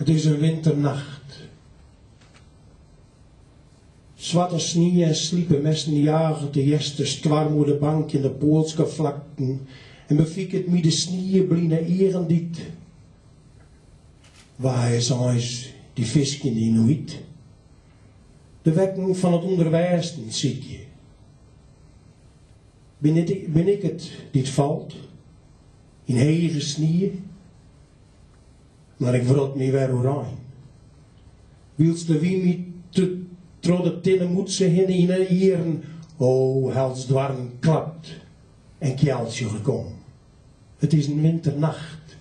It is in winternacht. Swarte snie en slipe messen jaget de hjerststoarm oer de bankjende Poalske flakten en befiket my de sniebline eagen dy't. Wa is eins dy fiskjende Inuit? De wekken fan it ûnderwêsten sykje. Bin bin ik it dy't falt? Yn hege snie? Mar ik wrot my wer oerein. Wylst de wyn my troch de tinne mûtse hinne yn 'e earen, o helsdoarren, klapt en kjeld sjoch ik om. It is in winternacht.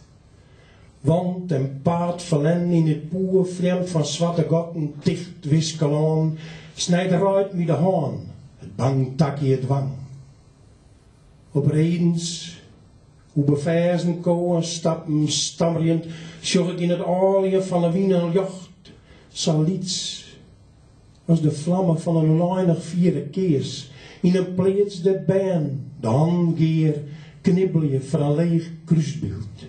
Want en paad ferlern yn it poer frjemd fan swarte gatten ticht wiske lân, snijt reid my de hân, it bang takje it wang. Op redens Oer beferzen kowen stappen stammerjend sjoch ik yn it âljen fan 'e wyn in ljocht sa lyts as de flamme fan in ûneinich fiere kears yn in pleats dêr't bern de hannen gear knibbelje foar in leech krúsbyld.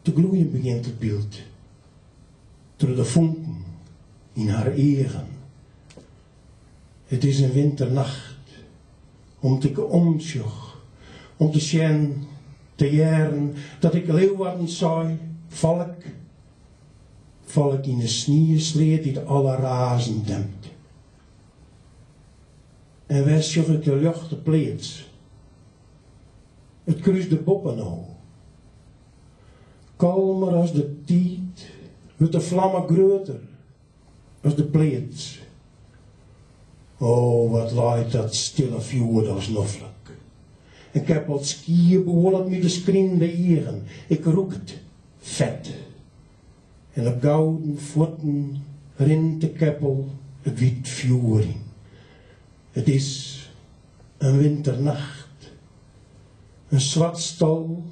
Te gloeien begjint it byld troch de fonken yn har eagen. It is in winternacht. Om't ik omsjoch, om te sjen, te hearren dat ik Leeuwarden sei, fal ik, fal ik yn 'e sniesleat dy't alle razen dempt. En wer sjoch ik de ljochte pleats, it krús derboppe no. Kalmer as de tiid wurdt de flamme grutter. As de pleats. O, wat leit dat stille fjoer dochs noflik. In keppel skiep behuollet my de skrinende eagen. Ik rûk it, fet. En op gouden fuotten rint de keppel it wyt fjoer yn. It is in winternacht. In swart stal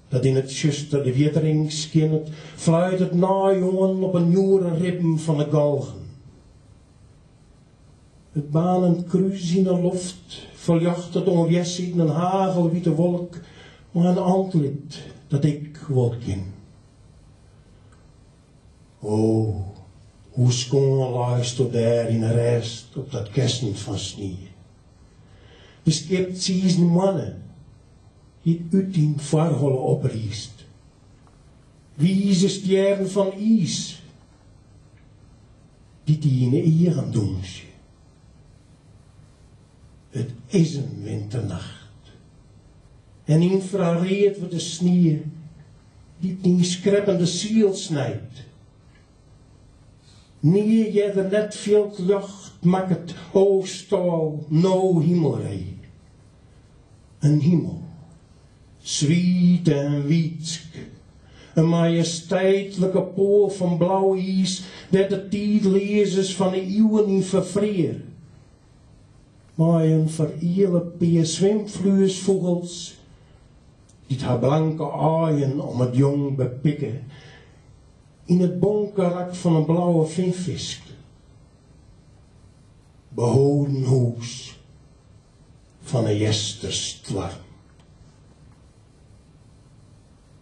dat yn it tsjuster de wjittering skjinnet, fluitet nei oan op 'e njoere ribben fan 'e galgen. It baarnend krús yn 'e loft ferljochtet oan wjerssiden in hagelwite wolk mei in antlit dat ik wol kin. O, hoe skoan leisto dêr yn 'e rêst op dat kessen fan snie. De skiptsizen moanne dy't út dyn foarholle opriist. Wize stjerren fan iis dy't dy yn 'e eagen dûnsje. It is in winternacht en ynfraread wurdt de snie dy't dyn skreppende siel snijt. Nea earder net field ljocht makket, o stâl, no himelree. In himel, swiet en wiidsk, in majesteitlike poal fan blau iis dêr't de tiidleazens fan 'e iuwen yn ferfrear. Mei in feriele pear swimfluesfûgels dy't har blanke aaien om it jong bepikke. Yn it bonkerak fan in blauwe finfisk. Beholden hûs fan 'e hjerststoarm.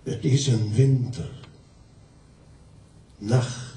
It is in winter. Nacht.